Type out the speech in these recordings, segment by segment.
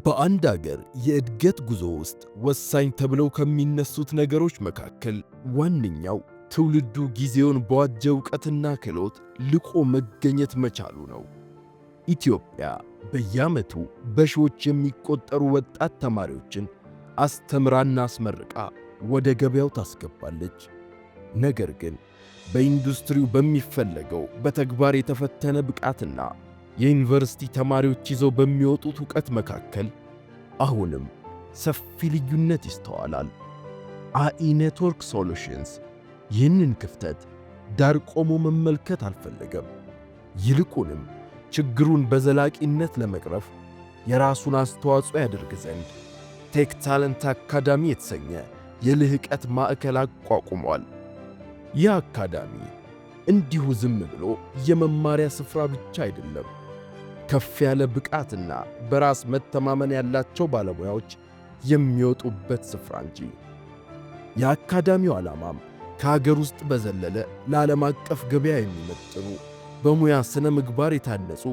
በአንድ አገር የእድገት ጉዞ ውስጥ ወሳኝ ተብለው ከሚነሱት ነገሮች መካከል ዋነኛው ትውልዱ ጊዜውን በዋጀ ዕውቀትና ክህሎት ልቆ መገኘት መቻሉ ነው። ኢትዮጵያ በየዓመቱ በሺዎች የሚቆጠሩ ወጣት ተማሪዎችን አስተምራና አስመርቃ ወደ ገበያው ታስገባለች። ነገር ግን በኢንዱስትሪው በሚፈለገው በተግባር የተፈተነ ብቃትና የዩኒቨርሲቲ ተማሪዎች ይዘው በሚወጡት ዕውቀት መካከል አሁንም ሰፊ ልዩነት ይስተዋላል። AI Network Solutions ይህንን ክፍተት ዳር ቆሞ መመልከት አልፈለገም። ይልቁንም ችግሩን በዘላቂነት ለመቅረፍ የራሱን አስተዋጽኦ ያደርግ ዘንድ Tech Talent Academy የተሰኘ የልህቀት ማዕከል አቋቁሟል። ይህ አካዳሚ እንዲሁ ዝም ብሎ የመማሪያ ስፍራ ብቻ አይደለም። ከፍ ያለ ብቃትና በራስ መተማመን ያላቸው ባለሙያዎች የሚወጡበት ስፍራ እንጂ። የአካዳሚው ዓላማም ከሀገር ውስጥ በዘለለ ለዓለም አቀፍ ገበያ የሚመጥኑ፣ በሙያ ስነ ምግባር የታነጹ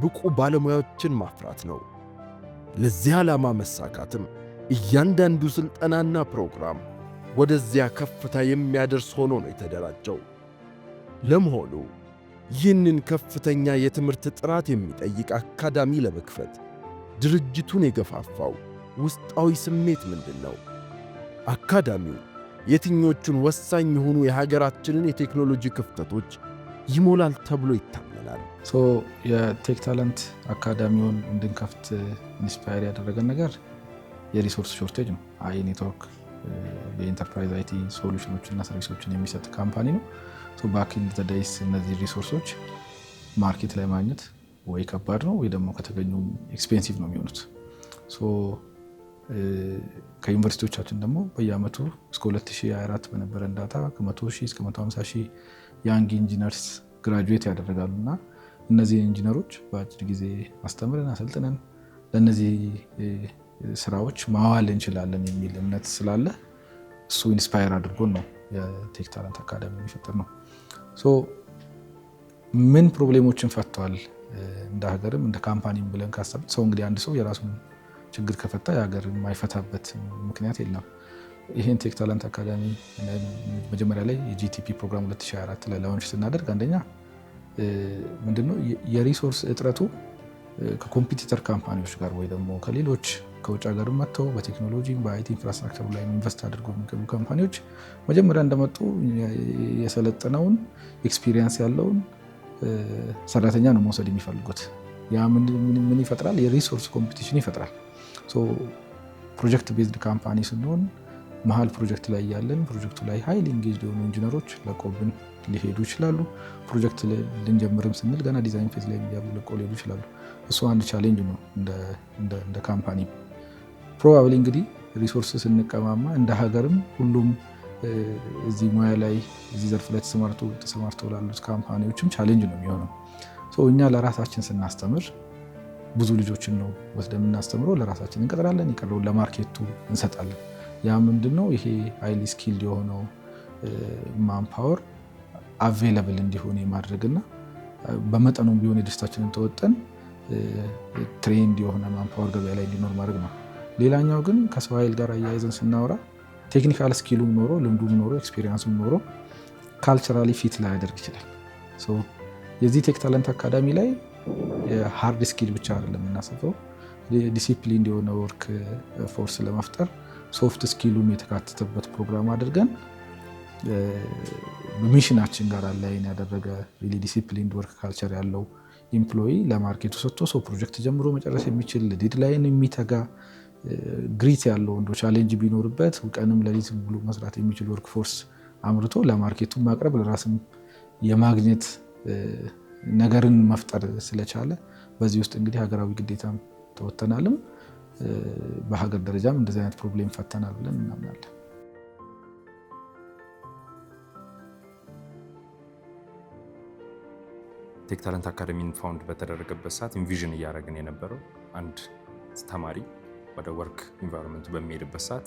ብቁ ባለሙያዎችን ማፍራት ነው። ለዚህ ዓላማ መሳካትም እያንዳንዱ ሥልጠናና ፕሮግራም ወደዚያ ከፍታ የሚያደርስ ሆኖ ነው የተደራጀው። ለመሆኑ ይህንን ከፍተኛ የትምህርት ጥራት የሚጠይቅ አካዳሚ ለመክፈት ድርጅቱን የገፋፋው ውስጣዊ ስሜት ምንድን ነው? አካዳሚው የትኞቹን ወሳኝ የሆኑ የሀገራችንን የቴክኖሎጂ ክፍተቶች ይሞላል ተብሎ ይታመናል? So የ Tech Talent Academy ውን እንድንከፍት inspire ያደረገን ነገር የ resource shortage ነው። AI Network የ enterprise IT solution ኦችን እና service ኦችን የሚሰጥ company ነው። Back in the days እነዚህ resource ኦች market ላይ ማግኘት ወይ ከባድ ነው ወይ ደግሞ ከተገኙ expensive ነው የሚሆኑት። ከዩኒቨርሲቲዎቻችን ደግሞ በየአመቱ እስከ 2024 በነበረን data ከ100 ሺህ እስከ 150 ሺህ young engineers graduate ያደርጋሉ እና እነዚህ ኢንጂነሮች በአጭር ጊዜ አስተምረን አሰልጥነን ለእነዚህ ስራዎች ማዋል እንችላለን የሚል እምነት ስላለ እሱ inspire አድርጎን ነው የ Tech Talent Academy የፈጠርነው። ምን problem ኦችን ፈቷል እንደ ሀገርም እንደ company ም ብለን ካሰብን፣ ሰው እንግዲህ አንድ ሰው የራሱን ችግር ከፈታ የሀገር የማይፈታበት ምክንያት የለም። ይህን Tech Talent Academy መጀመሪያ ላይ የ GTP ፕሮግራም 2024 ላይ launch ስናደርግ አንደኛ ምንድነው የ resource እጥረቱ ከ competitor company ዎች ጋር ወይ ደግሞ ከሌሎች ከውጭ ሀገር መጥተው በቴክኖሎጂ በ IT infrastructure ኡ ላይ invest አድርገው የሚገቡ company ዎች መጀመሪያ እንደመጡ የሰለጠነውን experience ያለውን ሰራተኛ ነው መውሰድ የሚፈልጉት። ያ ምን ይፈጥራል? የ resource competition ይፈጥራል። Project based company ስንሆን መሀል ፕሮጀክት ላይ ያለን ፕሮጀክቱ ላይ highly engaged የሆኑ ኢንጂነሮች ለቆብን ሊሄዱ ይችላሉ። ፕሮጀክት ልንጀምርም ስንል ገና design phase ላይ እያሉ ለቆ ሊሄዱ ይችላሉ። እሱ አንድ challenge ነው እንደ company። Probably እንግዲህ resource ስንቀማማ እንደ ሀገርም ሁሉም እዚህ ሙያ ላይ እዚህ ዘርፍ ላይ ተሰማርተው ላሉት company ዎችም challenge ነው የሚሆነው። እኛ ለራሳችን ስናስተምር ብዙ ልጆችን ነው ወስደን የምናስተምረው። ለራሳችን እንቀጥራለን፣ የቀረውን ለ market ኡ እንሰጣለን። ያ ምንድነው ይሄ highly skilled የሆነው manpower available እንዲሆን የማድረግና በመጠኑም ቢሆን የድርሻችንን ተወጥተን trained የሆነ manpower ገበያ ላይ እንዲኖር ማድረግ ነው። ሌላኛው ግን ከሰው ኃይል ጋር አያይዘን ስናወራ technical skill ኡም ኖሮ፣ ልምዱም ኖሮ፣ experience ኡም ኖሮ culturally fit ላያደርግ ይችላል። የዚህ Tech Talent Academy ላይ የ hard skill ብቻ አይደለም የምናሰፍረው፣ ዲሲፕሊን የሆነ work force ለመፍጠር soft skill ኡም የተካተተበት ፕሮግራም አድርገን mission ኣችን ጋር align ያደረገ really disciplined work culture ያለው employee ለ market ኡ ሰጥቶ ሰው ፕሮጀክት ጀምሮ መጨረስ የሚችል፣ deadline የሚተጋ፣ grit ያለው፣ እንደ challenge ቢኖርበት ቀንም ለሊት ብሎ መስራት የሚችል work force አምርቶ ለ market ኡ ማቅረብ ለራስም የማግኘት ነገርን መፍጠር ስለቻለ በዚህ ውስጥ እንግዲህ ሀገራዊ ግዴታም ተወጥተናልም በሀገር ደረጃም እንደዚህ አይነት problem ፈተናል ብለን እናምናለን። Tech Talent Academy ን found በተደረገበት ሰዓት envision እያደረግን የነበረው አንድ ተማሪ ወደ work environment ኡ በሚሄድበት ሰዓት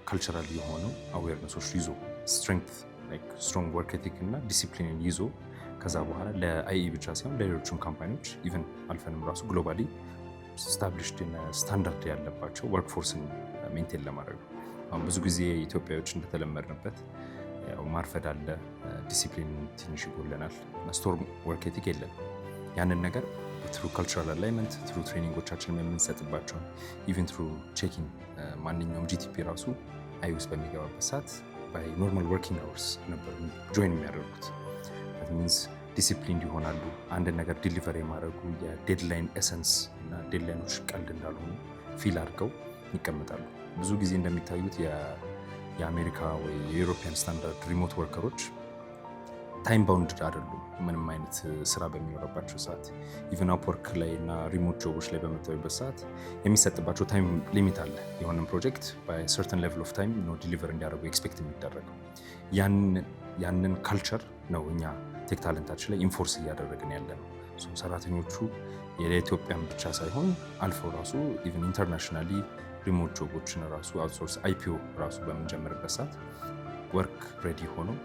cultural የሆኑ awareness ኦች ይዞ፣ strength፣ strong work ethic እና ዲሲፕሊንን ይዞ ከዛ በኋላ ለ IE ብቻ ሳይሆን ለሌሎችም company ዎች even አልፈንም ራሱ globally Established standard ያለባቸው workforce ን maintain ለማድረግ ነው። አሁን ብዙ ጊዜ ኢትዮጵያዎች እንደተለመድንበት ያው ማርፈድ አለ፣ ዲሲፕሊን ትንሽ ይጎለናል፣ strong work ethic የለም። ያንን ነገር through cultural alignment፣ through training ኦቻችን የምንሰጥባቸውን፣ even through checking፣ ማንኛውም GTP ራሱ IE ውስጥ በሚገባበት ሰዓት by normal working hours ነበር join የሚያደርጉት። Means disciplined ይሆናሉ። አንድን ነገር deliver የማድረጉ የ deadline essence እና deadline ኦች ቀልድ እንዳልሆኑ feel አድርገው ይቀመጣሉ። ብዙ ጊዜ እንደሚታዩት የአሜሪካ ወይ የ European standard remote worker ኦች time bound አይደሉም። ምንም አይነት ስራ በሚኖርባቸው ሰዓት even Upwork ላይ እና remote job ኦች ላይ በምታዩበት ሰዓት የሚሰጥባቸው time limit አለ። የሆነን ፕሮጀክት በ certain level of time ነው deliver እንዲያደርጉ expect የሚደረገው። ያንን culture ነው እኛ Tech Talent ኣችን ላይ enforce እያደረግን ያለ ነው። ሰራተኞቹ የኢትዮጵያን ብቻ ሳይሆን አልፎ ራሱ even internationally remote job ኦችን ራሱ outsource IPO ራሱ በምንጀምርበት ሰዓት work ready ሆነው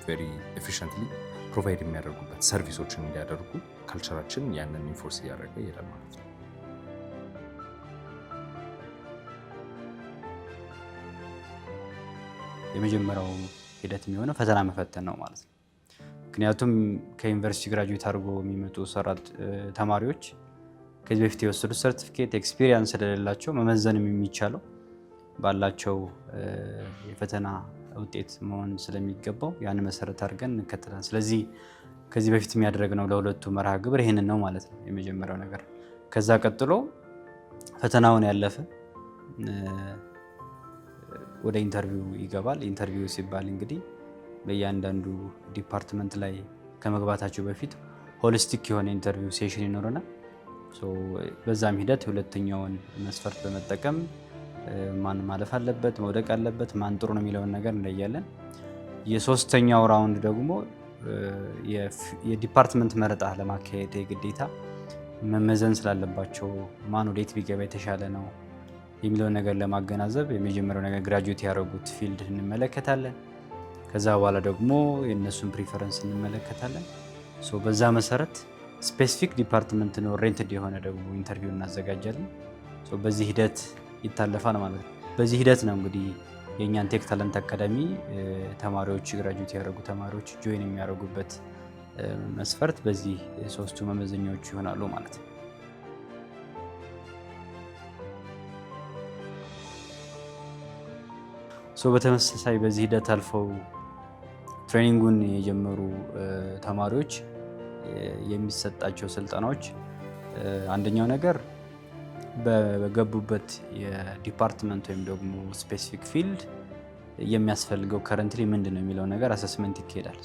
very efficiently provide የሚያደርጉበት service ኦችን እንዲያደርጉ culture ኣችን ያንን enforce እያደረገ ይሄዳል ማለት ነው። የመጀመሪያው ሂደት የሚሆነው ፈተና መፈተን ነው ማለት ነው። ምክንያቱም ከዩኒቨርሲቲ graduate አድርጎ የሚመጡ ተማሪዎች ከዚህ በፊት የወሰዱት ሰርቲፊኬት፣ experience ስለሌላቸው መመዘንም የሚቻለው ባላቸው የፈተና ውጤት መሆን ስለሚገባው ያን መሰረት አድርገን እንከተላለን። ስለዚህ ከዚህ በፊት የሚያደረግነው ለሁለቱ መርሃ ግብር ይህንን ነው ማለት ነው የመጀመሪያው ነገር። ከዛ ቀጥሎ ፈተናውን ያለፈ ወደ interview ይገባል። Interview ሲባል እንግዲህ በእያንዳንዱ department ላይ ከመግባታቸው በፊት holistic የሆነ interview session ይኖረናል። በዛም ሂደት ሁለተኛውን መስፈርት በመጠቀም ማን ማለፍ አለበት፣ መውደቅ አለበት፣ ማን ጥሩ ነው የሚለውን ነገር እንለያለን። የሶስተኛው round ደግሞ የ department መረጣ ለማካሄድ የግዴታ መመዘን ስላለባቸው ማን ወዴት ቢገባ የተሻለ ነው የሚለውን ነገር ለማገናዘብ የመጀመሪያው ነገር graduate ያደረጉት field እንመለከታለን። ከዛ በኋላ ደግሞ የእነሱን preference እንመለከታለን። በዛ መሰረት specific department oriented የሆነ ደግሞ interview እናዘጋጃለን። በዚህ ሂደት ይታለፋል ማለት ነው። በዚህ ሂደት ነው እንግዲህ የእኛን Tech Talent Academy ተማሪዎች፣ graduate ያደረጉ ተማሪዎች join የሚያደርጉበት መስፈርት በዚህ ሶስቱ መመዘኛዎች ይሆናሉ ማለት ነው። በተመሳሳይ በዚህ ሂደት አልፈው training ኡን የጀመሩ ተማሪዎች የሚሰጣቸው ስልጠናዎች፣ አንደኛው ነገር በገቡበት የ department ወይም ደግሞ specific field የሚያስፈልገው currently ምንድን ነው የሚለው ነገር assessment ይካሄዳል።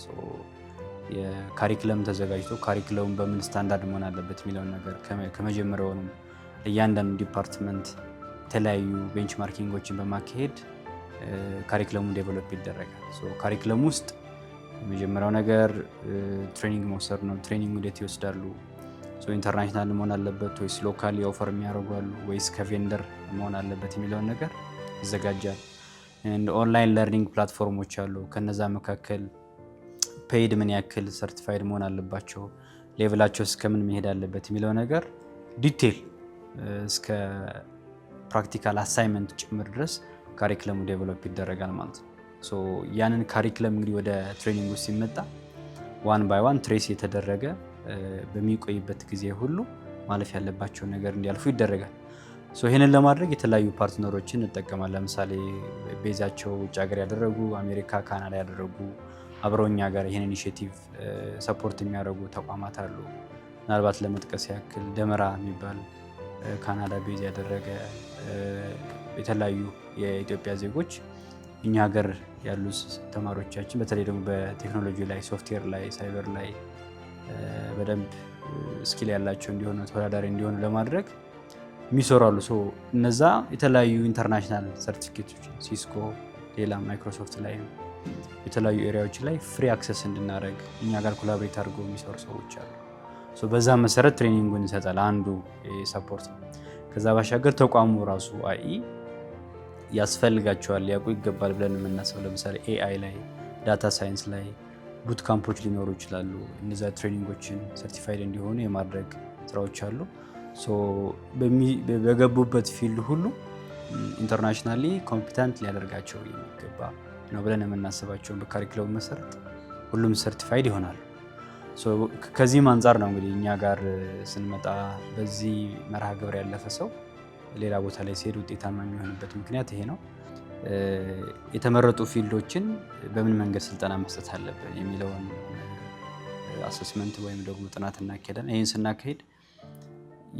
የ curriculum ተዘጋጅቶ curriculum ኡ በምን ስታንዳርድ መሆን አለበት የሚለውን ነገር ከመጀመሪያውንም ለእያንዳንዱ department የተለያዩ benchmarking ኦችን በማካሄድ curriculum ኡ develop ይደረጋል። Curriculum ውስጥ የመጀመሪያው ነገር training መውሰድ ነው። Training እንዴት ይወስዳሉ? International መሆን አለበት ወይስ locally offer የሚያደርጉ አሉ ወይስ ከ vendor መሆን አለበት የሚለውን ነገር ይዘጋጃል። Online learning platform ኦች አሉ። ከነዛ መካከል paid ምን ያክል certified መሆን አለባቸው፣ level ኣቸው እስከምን መሄድ አለበት የሚለው ነገር detail እስከ practical assignment ጭምር ድረስ curriculum ኡ develop ይደረጋል ማለት ነው። ያንን curriculum እንግዲህ ወደ training ውስጥ ሲመጣ one by one trace የተደረገ በሚቆይበት ጊዜ ሁሉ ማለፍ ያለባቸውን ነገር እንዲያልፉ ይደረጋል። ይህንን ለማድረግ የተለያዩ partner ኦችን እንጠቀማለን። ለምሳሌ base ኣቸው ውጭ ሀገር ያደረጉ፣ አሜሪካ፣ ካናዳ ያደረጉ፣ አብረው እኛ ጋር ይህን initiative support የሚያደርጉ ተቋማት አሉ። ምናልባት ለመጥቀስ ያክል ደመራ የሚባል ካናዳ base ያደረገ፣ የተለያዩ የኢትዮጵያ ዜጎች እኛ ሀገር ያሉ ተማሪዎቻችን በተለይ ደግሞ በቴክኖሎጂ ላይ፣ ሶፍትዌር ላይ፣ ሳይበር ላይ በደንብ skill ያላቸው እንዲሆኑ፣ ተወዳዳሪ እንዲሆኑ ለማድረግ የሚሰሩ አሉ። እነዛ የተለያዩ international ሰርቲፊኬቶች Cisco፣ ሌላ ማይክሮሶፍት ላይ የተለያዩ area ዎች ላይ free access እንድናደርግ እኛ ጋር collaborate አድርገው የሚሰሩ ሰዎች አሉ። በዛ መሰረት training ኡን ይሰጣል። አንዱ support ነው። ከዛ ባሻገር ተቋሙ ራሱ IE ያስፈልጋቸዋል፣ ሊያውቁ ይገባል ብለን የምናስበው ለምሳሌ AI ላይ፣ data science ላይ bootcamp ኦች ሊኖሩ ይችላሉ። እነዚያ training ኦችን certified እንዲሆኑ የማድረግ ስራዎች አሉ። በገቡበት field ሁሉ internationally competent ሊያደርጋቸው የሚገባ ነው ብለን የምናስባቸውን በ curriculum ኡ መሰረት ሁሉም certified ይሆናሉ። ከዚህም አንጻር ነው እንግዲህ እኛ ጋር ስንመጣ በዚህ መርሃ ግብር ያለፈ ሰው ሌላ ቦታ ላይ ሲሄድ ውጤታማ የሚሆንበት ምክንያት ይሄ ነው። የተመረጡ field ኦችን በምን መንገድ ስልጠና መስጠት አለብን የሚለውን assessment ወይም ደግሞ ጥናት እናካሄዳለን። ይህን ስናካሄድ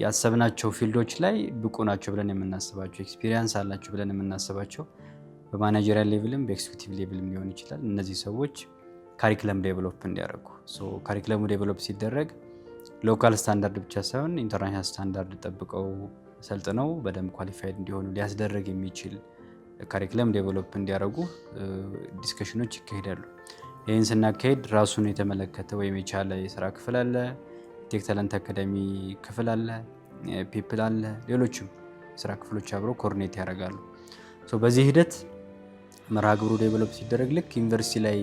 ያሰብናቸው field ኦች ላይ ብቁ ናቸው ብለን የምናስባቸው፣ experience አላቸው ብለን የምናስባቸው፣ በ managerial level ም በ executive level ም ሊሆን ይችላል። እነዚህ ሰዎች curriculum develop እንዲያደርጉ፣ curriculum ኡ develop ሲደረግ local standard ብቻ ሳይሆን international standard ጠብቀው ሰልጥነው በደንብ qualified እንዲሆኑ ሊያስደርግ የሚችል curriculum develop እንዲያደርጉ discussion ኖች ይካሄዳሉ። ይህን ስናካሄድ ራሱን የተመለከተ ወይም የቻለ የስራ ክፍል አለ፣ Tech Talent Academy ክፍል አለ፣ people አለ፣ ሌሎችም የስራ ክፍሎች አብረው coordinate ያደርጋሉ። በዚህ ሂደት መርሃ ግብሩ develop ሲደረግ ልክ ዩኒቨርሲቲ ላይ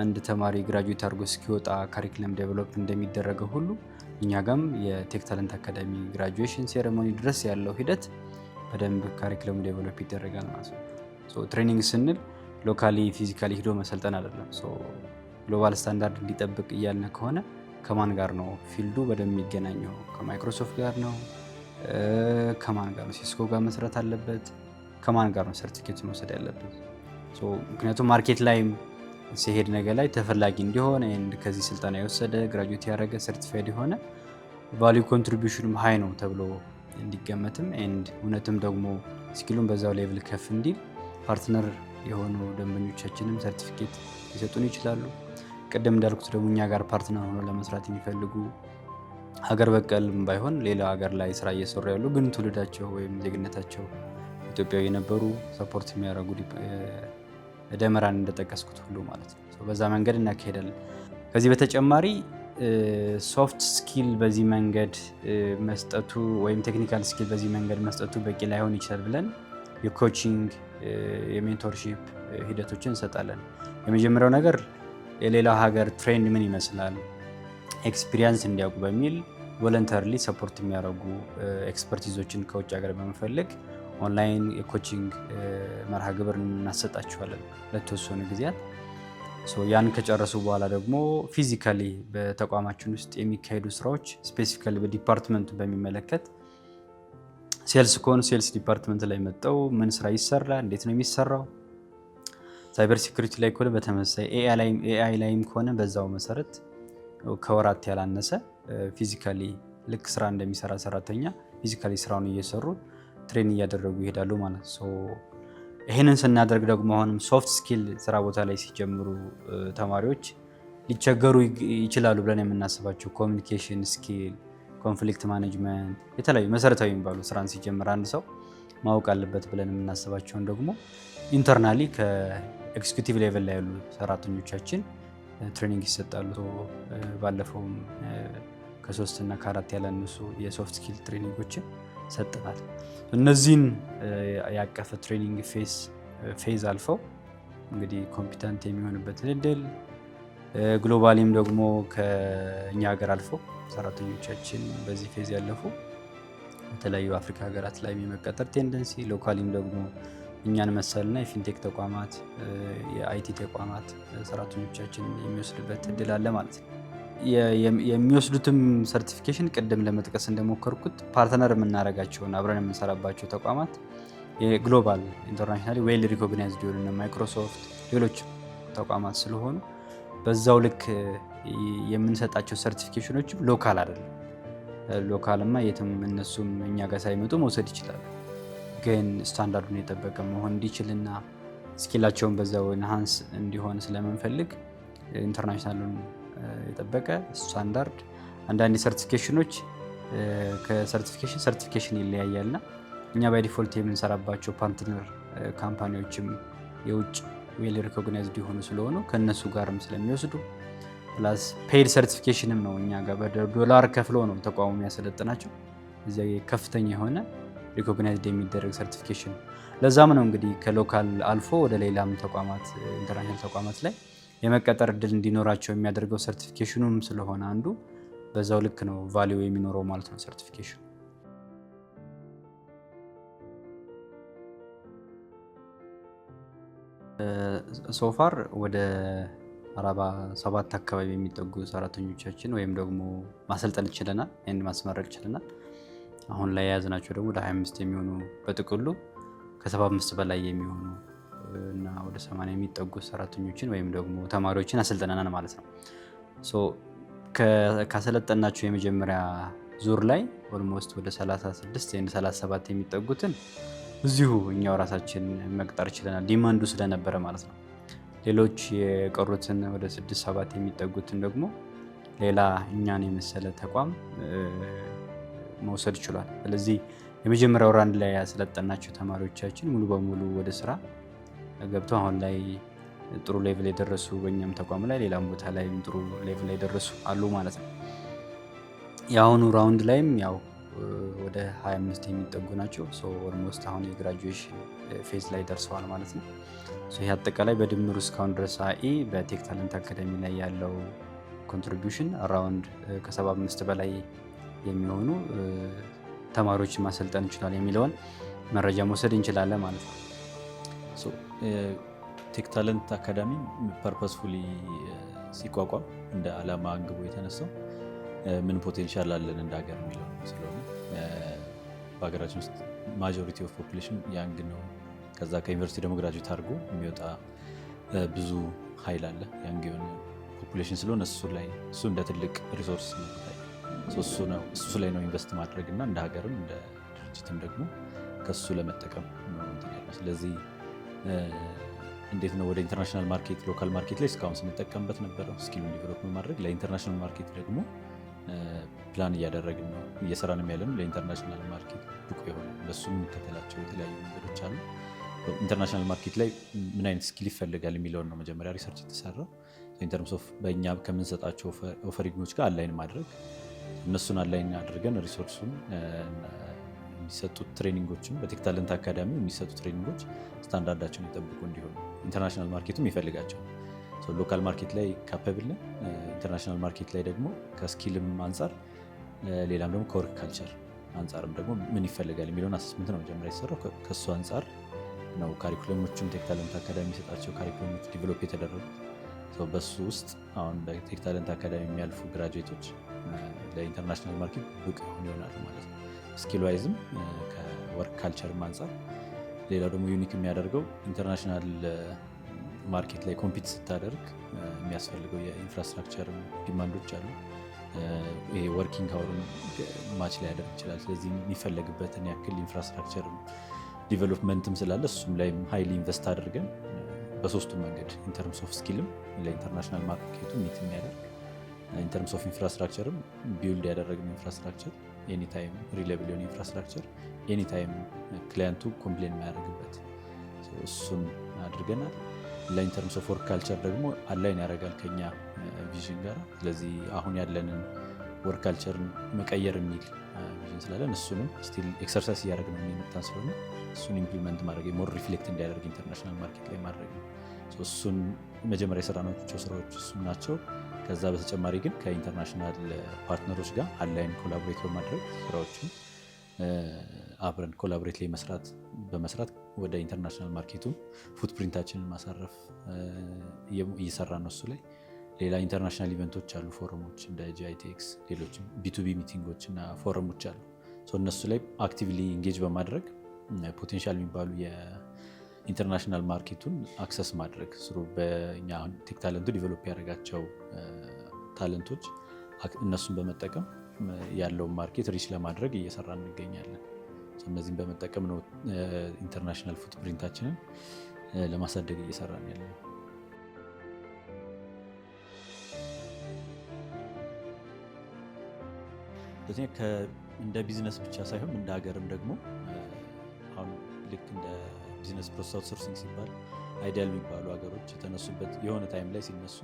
አንድ ተማሪ graduate አድርጎ እስኪወጣ curriculum develop እንደሚደረገው ሁሉ እኛ ጋም የ Tech Talent Academy graduation ceremony ድረስ ያለው ሂደት በደንብ curriculum ኡ develop ይደረጋል ማለት ነው። Training ስንል locally physically ሂዶ መሰልጠን አይደለም። Global standard እንዲጠብቅ እያልን ከሆነ ከማን ጋር ነው field ኡ በደንብ የሚገናኘው? ከማይክሮሶፍት ጋር ነው? ከማን ጋር ነው? Cisco ጋር መስራት አለበት? ከማን ጋር ነው ሰርቲፊኬት መውሰድ ያለበት? ምክንያቱም market ላይም ሲሄድ ነገ ላይ ተፈላጊ እንዲሆን፣ ከዚህ ስልጠና የወሰደ፣ graduate ያደረገ፣ certified የሆነ value contribution ኑም high ነው ተብሎ እንዲገመትም and እውነትም ደግሞ skill ኡን በዛው level ከፍ እንዲል partner የሆኑ ደንበኞቻችንም ሰርቲፊኬት ሊሰጡን ይችላሉ። ቅድም እንዳልኩት ደግሞ እኛ ጋር partner ሆኖ ለመስራት የሚፈልጉ ሀገር በቀልም ባይሆን ሌላ ሀገር ላይ ስራ እየሰሩ ያሉ ግን ትውልዳቸው ወይም ዜግነታቸው ኢትዮጵያዊ የነበሩ support የሚያደርጉ፣ ደመራን እንደጠቀስኩት ሁሉ ማለት ነው። በዛ መንገድ እናካሄዳለን። ከዚህ በተጨማሪ soft skill በዚህ መንገድ መስጠቱ ወይም technical skill በዚህ መንገድ መስጠቱ በቂ ላይሆን ይችላል ብለን የ coaching፣ የ mentorship ሂደቶችን እንሰጣለን። የመጀመሪያው ነገር የሌላው ሀገር trend ምን ይመስላል experience እንዲያውቁ በሚል voluntarily support የሚያደርጉ expertise ኦችን ከውጭ ሀገር በመፈለግ ኦንላይን የ coaching መርሃ ግብር እናሰጣቸዋለን ለተወሰኑ ጊዜያት። ያን ከጨረሱ በኋላ ደግሞ physically በተቋማችን ውስጥ የሚካሄዱ ስራዎች specifically በ department ኡ በሚመለከት sales ከሆኑ sales department ላይ መጥተው ምን ስራ ይሰራል፣ እንዴት ነው የሚሰራው፣ cyber security ላይ ከሆነ በተመሳሳይ፣ AI ላይም ከሆነ በዛው መሰረት ከወራት ያላነሰ physically ልክ ስራ እንደሚሰራ ሰራተኛ physically ስራውን እየሰሩ train እያደረጉ ይሄዳሉ ማለት ነው። ይህንን ስናደርግ ደግሞ አሁንም soft skill ስራ ቦታ ላይ ሲጀምሩ ተማሪዎች ሊቸገሩ ይችላሉ ብለን የምናስባቸው communication skill፣ conflict management፣ የተለያዩ መሰረታዊ የሚባሉ ስራን ሲጀምር አንድ ሰው ማወቅ አለበት ብለን የምናስባቸውን ደግሞ internally ከ executive level ላይ ያሉ ሰራተኞቻችን training ይሰጣሉ። ባለፈውም ከሶስት እና ከአራት ያላነሱ የ soft skill training ኦችን ሰጥተናል። እነዚህን ያቀፈ training phase አልፈው እንግዲህ competent የሚሆንበትን እድል globally ም ደግሞ ከእኛ ሀገር አልፎ ሰራተኞቻችን በዚህ phase ያለፉ በተለያዩ አፍሪካ ሀገራት ላይ የመቀጠር tendency፣ locally ም ደግሞ እኛን መሰልና የ fintech ተቋማት፣ የ IT ተቋማት ሰራተኞቻችን የሚወስድበት እድል አለ ማለት ነው። የሚወስዱትም certification ቅድም ለመጥቀስ እንደሞከርኩት partner የምናደርጋቸውን አብረን የምንሰራባቸው ተቋማት የ global internationally well recognized የሆኑ ማይክሮሶፍት፣ ሌሎች ተቋማት ስለሆኑ በዛው ልክ የምንሰጣቸው certification ኖችም local አይደለም። Local ማ የትም እነሱም እኛ ጋር ሳይመጡ መውሰድ ይችላሉ። ግን ስታንዳርዱን የጠበቀ መሆን እንዲችልና skill ኣቸውን በዛው enhance እንዲሆን ስለምንፈልግ international ኡን የጠበቀ ስታንዳርድ። አንዳንድ certification ኖች ከ certification certification ይለያያልና እኛ by default የምንሰራባቸው partner company ዎችም የውጭ well recognized የሆኑ ስለሆኑ ከእነሱ ጋርም ስለሚወስዱ፣ plus paid certification ም ነው፣ እኛ ጋር በዶላር ከፍሎ ነው ተቋሙ የሚያሰለጥናቸው። እዚያ ከፍተኛ የሆነ recognized የሚደረግ certification። ለዛም ነው እንግዲህ ከ local አልፎ ወደ ሌላም ተቋማት፣ international ተቋማት ላይ የመቀጠር እድል እንዲኖራቸው የሚያደርገው certification ኑም ስለሆነ አንዱ በዛው ልክ ነው value የሚኖረው ማለት ነው certification ኑ። So far ወደ 47 አካባቢ የሚጠጉ ሰራተኞቻችን ወይም ደግሞ ማሰልጠን ችለናል፣ and ማስመረቅ ችለናል። አሁን ላይ የያዝናቸው ደግሞ ወደ 25 የሚሆኑ፣ በጥቅሉ ከ75 በላይ የሚሆኑ እና ወደ 80 የሚጠጉ ሰራተኞችን ወይም ደግሞ ተማሪዎችን አሰልጥነናል ማለት ነው። So ካሰለጠናቸው የመጀመሪያ ዙር ላይ almost ወደ 36 ወይም 37 የሚጠጉትን እዚሁ እኛው ራሳችን መቅጠር ችለናል፣ demand ኡ ስለነበረ ማለት ነው። ሌሎች የቀሩትን ወደ 6 7 የሚጠጉትን ደግሞ ሌላ እኛን የመሰለ ተቋም መውሰድ ችሏል። ስለዚህ የመጀመሪያው round ላይ ያሰለጠናቸው ተማሪዎቻችን ሙሉ በሙሉ ወደ ስራ ገብተው አሁን ላይ ጥሩ level የደረሱ፣ በእኛም ተቋም ላይ ሌላም ቦታ ላይም ጥሩ level ላይ የደረሱ አሉ ማለት ነው። የአሁኑ round ላይም ያው ወደ 25 የሚጠጉ ናቸው። Almost አሁን የ graduation phase ላይ ደርሰዋል ማለት ነው። ይህ አጠቃላይ በድምሩ እስካሁን ድረስ አኢ በ Tech Talent Academy ላይ ያለው contribution around ከ75 በላይ የሚሆኑ ተማሪዎችን ማሰልጠን ችሏል የሚለውን መረጃ መውሰድ እንችላለን ማለት ነው። Tech Talent Academy purposefully ሲቋቋም እንደ ዓላማ አንግቦ የተነሳው ምን potential አለን እንደ ሀገር የሚለው ስለሆነ፣ በሀገራችን ውስጥ majority of population young ነው። ከዛ ከዩኒቨርሲቲ ደግሞ graduate አድርጎ የሚወጣ ብዙ ኃይል አለ፣ young የሆነ population ስለሆነ እሱ ላይ እሱ እንደ ትልቅ resource ነው፣ እሱ ላይ ነው invest ማድረግ እና እንደ ሀገርም እንደ ድርጅትም ደግሞ ከሱ ለመጠቀም ነው እንትን ያለው። ስለዚህ እንዴት ነው ወደ international market፣ local market ላይ እስካሁን ስንጠቀምበት ነበረው skill ኡን develop ማድረግ፣ ለ international market ደግሞ ፕላን እያደረግን ነው፣ እየሰራንም ያለ ነው። ለ international market ብቁ የሆነ በሱ የምንከተላቸው የተለያዩ መንገዶች አሉ። International market ላይ ምን አይነት skill ይፈልጋል የሚለውን ነው መጀመሪያ research የተሰራው። In terms of በእኛ ከምንሰጣቸው offering ኦች ጋር align ማድረግ፣ እነሱን align አድርገን resource ኡን የሚሰጡት training ኦችም፣ በ Tech Talent Academy የሚሰጡ training ኦች standard ኣቸውን የጠበቁ እንዲሆኑ international market ኡም ይፈልጋቸው። Local market ላይ capable ነን። International market ላይ ደግሞ ከ skill ም አንጻር፣ ሌላም ደግሞ ከ work culture አንጻርም ደግሞ ምን ይፈልጋል የሚለውን assessment ነው መጀመሪያ የተሰራው። ከእሱ አንጻር ነው curriculum ኦቹም፣ Tech Talent Academy የሚሰጣቸው curriculum ኦች develop የተደረጉት። በሱ ውስጥ አሁን በ Tech Talent Academy የሚያልፉ graduate ኦች ለ international market ብቁ የሆኑ ይሆናሉ ማለት ነው። Skill wise ም ከ work culture ም አንጻር። ሌላው ደግሞ unique የሚያደርገው international market ላይ compete ስታደርግ የሚያስፈልገው የ infrastructure demand ኦች አሉ። ይሄ working hour ን match ሊያደርግ ይችላል። ስለዚህ የሚፈለግበትን ያክል infrastructure development ም ስላለ እሱም ላይ highly invest አድርገን በሶስቱ መንገድ in terms of skill ም ለ international market ኡ meet የሚያደርግ፣ in terms of infrastructure ም build ያደረግነው infrastructure anytime reliable የሆነ infrastructure፣ anytime client ኡ complain የማያደርግበት እሱን አድርገናል። ለ in terms of work culture ደግሞ align ያደርጋል ከኛ vision ጋር። ስለዚህ አሁን ያለንን work culture ን መቀየር የሚል vision ስላለን እሱንም still exercise እያደረግን ነው የመጣን ስለሆነ እሱን implement ማድረግ፣ more reflect እንዲያደርግ international market ላይ ማድረግ ነው። እሱን መጀመሪያ የሰራናቸው ስራዎች እሱ ናቸው። ከዛ በተጨማሪ ግን ከ international partner ኦች ጋር align collaborate በማድረግ ስራዎችን አብረን collaborate ላይ መስራት በመስራት ወደ international market ኡም footprint ኣችንን ማሳረፍ እየሰራ ነው እሱ ላይ። ሌላ international event ኦች አሉ፣ ፎረሞች እንደ GITEX፣ ሌሎችም B2B meeting ኦች እና ፎረሞች አሉ። እነሱ ላይ actively engage በማድረግ potential የሚባሉ የ international market ኡን access ማድረግ ስሩ፣ በእኛ Tech Talent ኡ develop ያደረጋቸው talent ኦች እነሱን በመጠቀም ያለውን market reach ለማድረግ እየሰራ እንገኛለን። እነዚህን በመጠቀም ነው international footprint ኣችንን ለማሳደግ እየሰራን ያለ ነው። ሁለተኛ እንደ ቢዝነስ ብቻ ሳይሆን እንደ ሀገርም ደግሞ አሁን ልክ እንደ business process outsourcing ሲባል ideal የሚባሉ ሀገሮች የተነሱበት የሆነ time ላይ ሲነሱ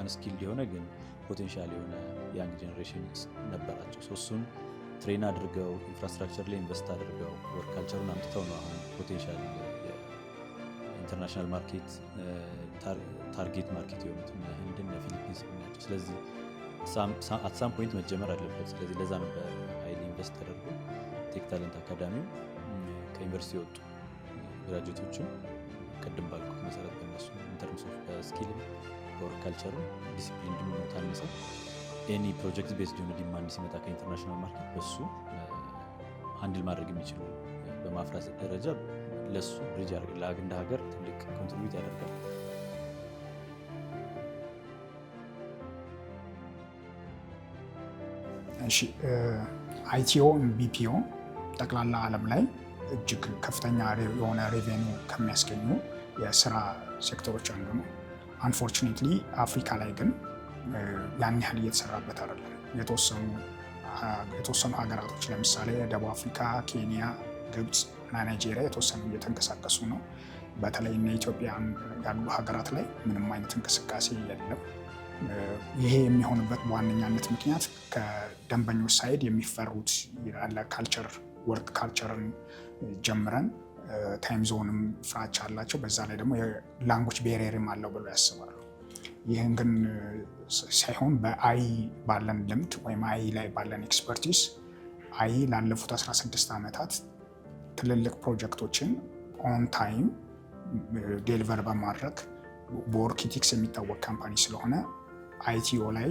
unskilled የሆነ ግን potential የሆነ young generation ነበራቸው። እሱን train አድርገው፣ infrastructure ላይ invest አድርገው፣ work culture ኡን አምጥተው ነው አሁን potential international market target market የሆኑት ህንድን፣ ፊሊፒንስ ናቸው። ስለዚህ at some point መጀመር አለበት። ስለዚህ ለዛ ነው በሀይል invest ተደርጎ Tech Talent Academy ው ከዩኒቨርሲቲ የወጡ graduate ኦችን ቅድም ባልኩት መሰረት በእነሱ in terms of በ skill ም በ work culture ም ዲሲፕሊን ሆነው ታንጸው any project based የሆነ demand ሲመጣ ከ international market በሱ handle ማድረግ የሚችሉ በማፍራት ደረጃ ለሱ bridge ያደርጋል፣ እንደ ሀገር ትልቅ contribute ያደርጋል። እሺ፣ ITO፣ BPO ጠቅላላ ዓለም ላይ እጅግ ከፍተኛ የሆነ revenue ከሚያስገኙ የስራ ሴክተሮች አንዱ ነው። Unfortunately አፍሪካ ላይ ግን ያን ያህል እየተሰራበት አይደለም። የተወሰኑ ሀገራቶች ለምሳሌ ደቡብ አፍሪካ፣ ኬንያ፣ ግብፅ እና ናይጄሪያ የተወሰኑ እየተንቀሳቀሱ ነው። በተለይ እነ ኢትዮጵያ ያሉ ሀገራት ላይ ምንም አይነት እንቅስቃሴ የለም። ይሄ የሚሆንበት በዋነኛነት ምክንያት ከደንበኞች side የሚፈሩት ያለ culture፣ work culture ን ጀምረን time zone ም ፍራቻ አላቸው። በዛ ላይ ደግሞ የ language barrier ም አለው ብለው ያስባሉ። ይህን ግን ሳይሆን በ IE ባለን ልምድ ወይም IE ላይ ባለን expertise፣ IE ላለፉት 16 ዓመታት ትልልቅ ፕሮጀክቶችን on time deliver በማድረግ በ work ethics የሚታወቅ company ስለሆነ ITO ላይ፣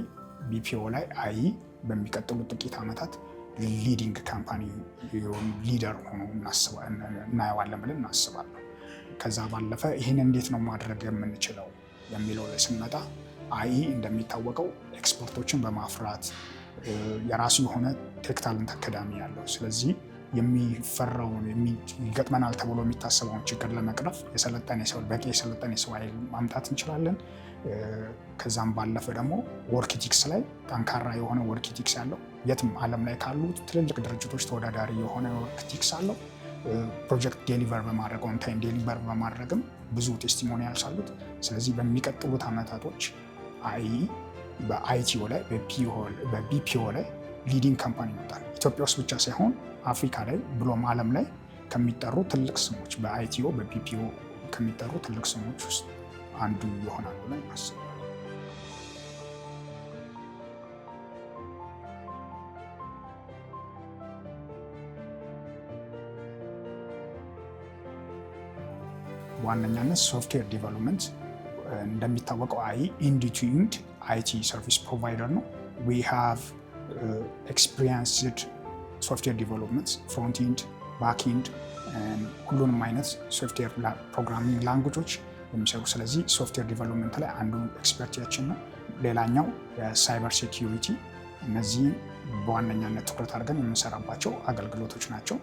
BPO ላይ IE በሚቀጥሉት ጥቂት ዓመታት leading company፣ leader ሆኖ እናየዋለን ብለን እናስባለን። ከዛ ባለፈ ይህን እንዴት ነው ማድረግ የምንችለው የሚለው ላይ ስንመጣ IE እንደሚታወቀው expert ኦችን በማፍራት የራሱ የሆነ Tech Talent Academy ያለው፣ ስለዚህ የሚፈራውን፣ ይገጥመናል ተብሎ የሚታሰበውን ችግር ለመቅረፍ የሰለጠነ ሰው፣ በቂ የሰለጠነ የሰው ኃይል ማምጣት እንችላለን። ከዛም ባለፈ ደግሞ work ethics ላይ ጠንካራ የሆነ work ethics ያለው፣ የትም ዓለም ላይ ካሉ ትልልቅ ድርጅቶች ተወዳዳሪ የሆነ work ethics አለው። Project deliver በማድረግ፣ on time deliver በማድረግም ብዙ testimonials አሉት። ስለዚህ በሚቀጥሉት ዓመታቶች IE በ ITO ላይ፣ በ BPO ላይ leading company ይመጣል። ኢትዮጵያ ውስጥ ብቻ ሳይሆን አፍሪካ ላይ ብሎም ዓለም ላይ ከሚጠሩ ትልቅ ስሞች፣ በ ITO፣ በ BPO ከሚጠሩ ትልቅ ስሞች ውስጥ አንዱ ይሆናል ብለን እናስባለን። በዋነኛነት software development፣ እንደሚታወቀው IE end to end IT service provider ነው። We have experienced software development፣ front end፣ back end፣ ሁሉንም አይነት software programming language ኦች የሚሰሩ፣ ስለዚህ software development ላይ አንዱ expertise ኣችን ነው። ሌላኛው የ cyber security፣ እነዚህ በዋነኛነት ትኩረት አድርገን የምንሰራባቸው አገልግሎቶች ናቸው።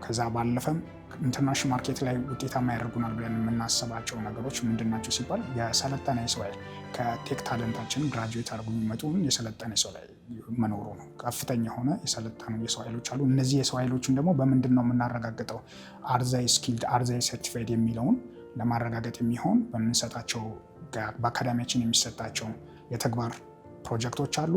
ከዛ ባለፈም international market ላይ ውጤታማ ያደርጉናል ብለን የምናስባቸው ነገሮች ምንድን ናቸው ሲባል የሰለጠነ የሰው ኃይል፣ ከ Tech Talent ኣችን graduate አድርጎ የሚመጡ የሰለጠነ የሰው ኃይል መኖሩ ነው። ከፍተኛ የሆነ የሰለጠኑ የሰው ኃይሎች አሉ። እነዚህ የሰው ኃይሎችን ደግሞ በምንድን ነው የምናረጋግጠው? Are they skilled፣ are they certified የሚለውን ለማረጋገጥ የሚሆን በምንሰጣቸው፣ በአካዳሚያችን የሚሰጣቸው የተግባር ፕሮጀክቶች አሉ፣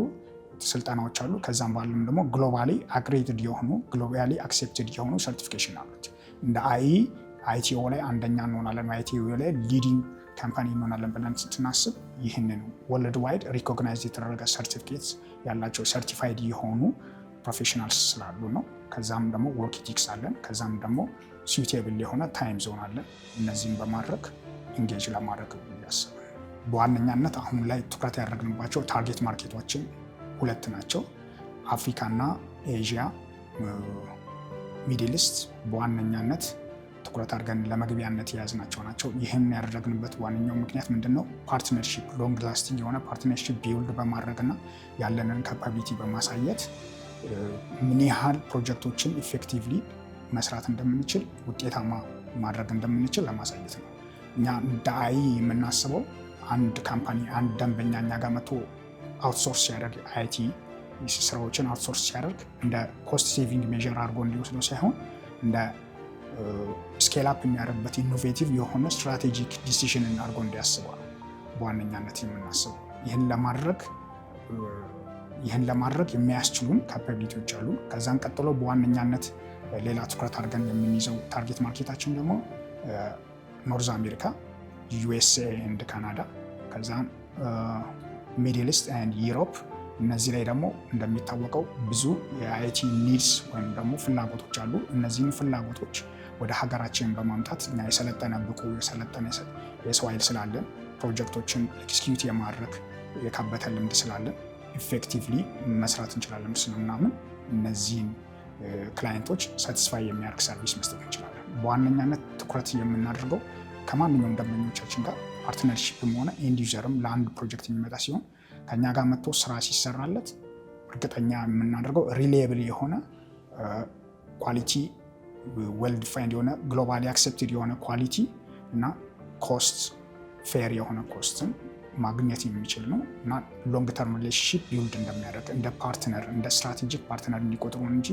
ስልጠናዎች አሉ። ከዛም ባለም ደግሞ globally accredited የሆኑ፣ globally accepted የሆኑ certification አሉት። እንደ IE ITO ላይ አንደኛ እንሆናለን፣ ITO ላይ leading company እንሆናለን ብለን ስናስብ ይህንን worldwide recognize የተደረገ ሰርቲፊኬት ያላቸው certified የሆኑ professionals ስላሉ ነው። ከዛም ደግሞ work ethics አለን። ከዛም ደግሞ suitable የሆነ time zone አለን። እነዚህን በማድረግ engage ለማድረግ ያስባል። በዋነኛነት አሁን ላይ ትኩረት ያደረግንባቸው target market ኦችን ሁለት ናቸው። አፍሪካና ኤዥያ፣ Middle East በዋነኛነት ትኩረት አድርገን ለመግቢያነት የያዝናቸው ናቸው። ይህን ያደረግንበት ዋነኛው ምክንያት ምንድን ነው? Partnership፣ long lasting የሆነ partnership build በማድረግ እና ያለንን capability በማሳየት ምን ያህል ፕሮጀክቶችን effectively መስራት እንደምንችል፣ ውጤታማ ማድረግ እንደምንችል ለማሳየት ነው። እኛ እንደ IE የምናስበው አንድ company፣ አንድ ደንበኛ እኛ ጋር መጥቶ outsource ሲያደርግ፣ IT ስራዎችን outsource ሲያደርግ እንደ cost saving measure አድርጎ እንዲወስደው ሳይሆን እንደ scale up የሚያደርግበት innovative የሆነ strategic decision ን አድርጎ እንዲያስበው ነው በዋነኛነት የምናስበው። ይህን ለማድረግ የሚያስችሉን capability ዎች አሉ። ከዛን ቀጥሎ በዋነኛነት ሌላ ትኩረት አድርገን የምንይዘው target market ኣችን ደግሞ North America፣ USA and Canada፣ ከዛን Middle East and Europe። እነዚህ ላይ ደግሞ እንደሚታወቀው ብዙ የ IT needs ወይም ደግሞ ፍላጎቶች አሉ። እነዚህን ፍላጎቶች ወደ ሀገራችን በማምጣት እኛ የሰለጠነ ብቁ የሰለጠነ የሰው ኃይል ስላለን፣ ፕሮጀክቶችን execute የማድረግ የካበተ ልምድ ስላለን effectively መስራት እንችላለን ስለምናምን እነዚህን client ኦች satisfy የሚያደርግ service መስጠት እንችላለን። በዋነኛነት ትኩረት የምናደርገው ከማንኛውም ደንበኞቻችን ጋር partnership ም ሆነ end user ም ለአንድ ፕሮጀክት የሚመጣ ሲሆን ከኛ ጋር መጥቶ ስራ ሲሰራለት እርግጠኛ የምናደርገው reliable የሆነ quality፣ well defined የሆነ፣ globally accepted የሆነ quality እና cost fair የሆነ cost ን ማግኘት የሚችል ነው እና long term relationship build እንደሚያደርግ እንደ partner፣ እንደ strategic partner እንዲቆጥሩን እንጂ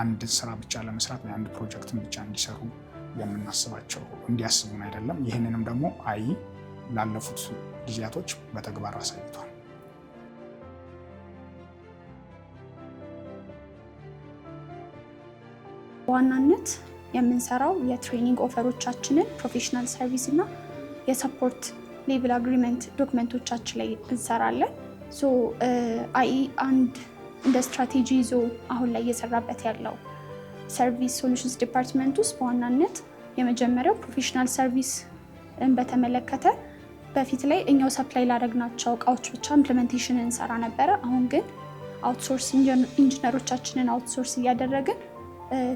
አንድ ስራ ብቻ ለመስራት ወይ አንድ ፕሮጀክትን ብቻ እንዲሰሩ የምናስባቸው እንዲያስቡን አይደለም። ይህንንም ደግሞ IE ላለፉት ጊዜያቶች በተግባር አሳይቷል። በዋናነት የምንሰራው የ training offer ኦቻችንን፣ professional service እና የ support level agreement document ኦቻችን ላይ እንሰራለን። So IE አንድ እንደ ስትራቴጂ ይዞ አሁን ላይ እየሰራበት ያለው service solutions department ውስጥ በዋናነት የመጀመሪያው professional service ን በተመለከተ በፊት ላይ እኛው supply ላደረግናቸው እቃዎች ብቻ implementation እንሰራ ነበረ። አሁን ግን outsource engineer ኦቻችንን outsource እያደረግን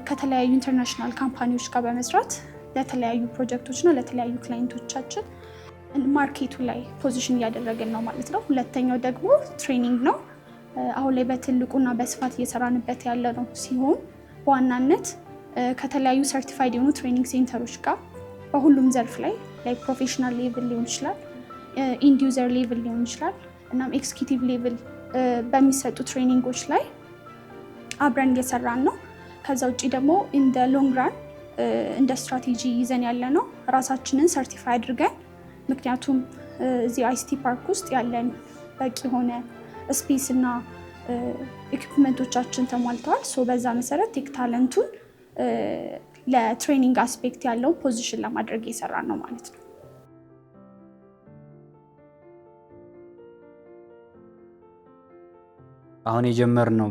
ከተለያዩ international company ዎች ጋር በመስራት ለተለያዩ ፕሮጀክቶች እና ለተለያዩ client ኦቻችን market ኡ ላይ position እያደረግን ነው ማለት ነው። ሁለተኛው ደግሞ training ነው። አሁን ላይ በትልቁና በስፋት እየሰራንበት ያለ ነው ሲሆን በዋናነት ከተለያዩ certified የሆኑ training center ኦች ጋር በሁሉም ዘርፍ ላይ professional level ሊሆን ይችላል፣ end user level ሊሆን ይችላል፣ እናም executive level በሚሰጡ training ኦች ላይ አብረን እየሰራን ነው። ከዛ ውጭ ደግሞ in the long run እንደ ስትራቴጂ ይዘን ያለ ነው ራሳችንን certify አድርገን፣ ምክንያቱም እዚህ ICT park ውስጥ ያለን በቂ የሆነ space እና equipment ኦቻችን ተሟልተዋል። So በዛ መሰረት Tech Talent ኡን ለ training aspect ያለው position ለማድረግ እየሰራን ነው ማለት ነው። አሁን የጀመርነው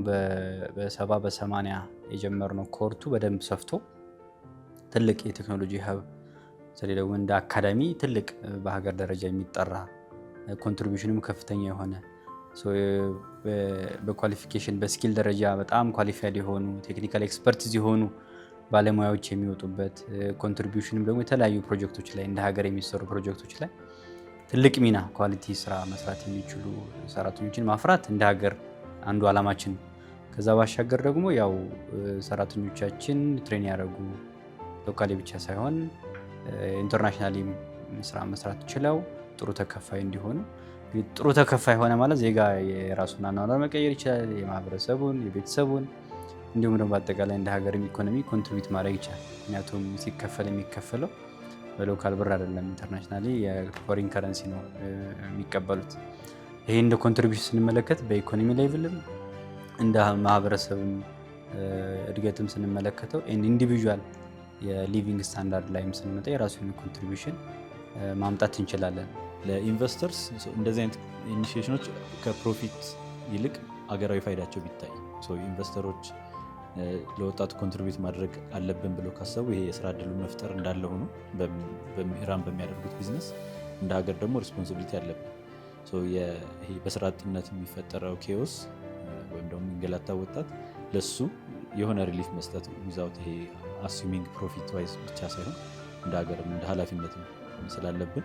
በ70 በ80 የጀመርነው cohort ኡ በደንብ ሰፍቶ ትልቅ የቴክኖሎጂ hub፣ በተለይ ደግሞ እንደ አካዳሚ ትልቅ በሀገር ደረጃ የሚጠራ፣ contribution ም ከፍተኛ የሆነ፣ በ qualification በ skill ደረጃ በጣም qualified የሆኑ፣ technical expertise የሆኑ ባለሙያዎች የሚወጡበት፣ contribution ም ደግሞ የተለያዩ ፕሮጀክቶች ላይ እንደ ሀገር የሚሰሩ ፕሮጀክቶች ላይ ትልቅ ሚና quality ስራ መስራት የሚችሉ ሰራተኞችን ማፍራት እንደ ሀገር አንዱ ዓላማችን ነው። ከዛ ባሻገር ደግሞ ያው ሰራተኞቻችን train ያደረጉ locally ብቻ ሳይሆን internationally ስራ መስራት ችለው ጥሩ ተከፋይ እንዲሆኑ። ጥሩ ተከፋይ ሆነ ማለት ዜጋ የራሱን አኗኗር መቀየር ይችላል፣ የማህበረሰቡን፣ የቤተሰቡን፣ እንዲሁም ደግሞ በአጠቃላይ እንደ ሀገርም ኢኮኖሚ contribute ማድረግ ይችላል። ምክንያቱም ሲከፈል የሚከፈለው በ local ብር አይደለም፣ internationally የ foreign currency ነው የሚቀበሉት። ይሄ እንደ contribution ስንመለከት በኢኮኖሚ level ም እንደ ማህበረሰብም እድገትም ስንመለከተው individual የ living standard ላይም ስንመጣ የራሱ የሆነ contribution ማምጣት እንችላለን። ለ investors እንደዚህ አይነት initiation ኦች ከ profit ይልቅ አገራዊ ፋይዳቸው ቢታይ፣ investor ኦች ለወጣቱ contribute ማድረግ አለብን ብለው ካሰቡ ይሄ የስራ እድሉን መፍጠር እንዳለ ሆኖ run በሚያደርጉት ቢዝነስ እንደ ሀገር ደግሞ responsibility አለብን። ይሄ በስራ አጥነት የሚፈጠረው chaos ወይም ደግሞ የሚንገላታ ወጣት ለሱ የሆነ relief መስጠት without ይሄ assuming profit wise ብቻ ሳይሆን እንደ ሀገርም እንደ ኃላፊነትም ስላለብን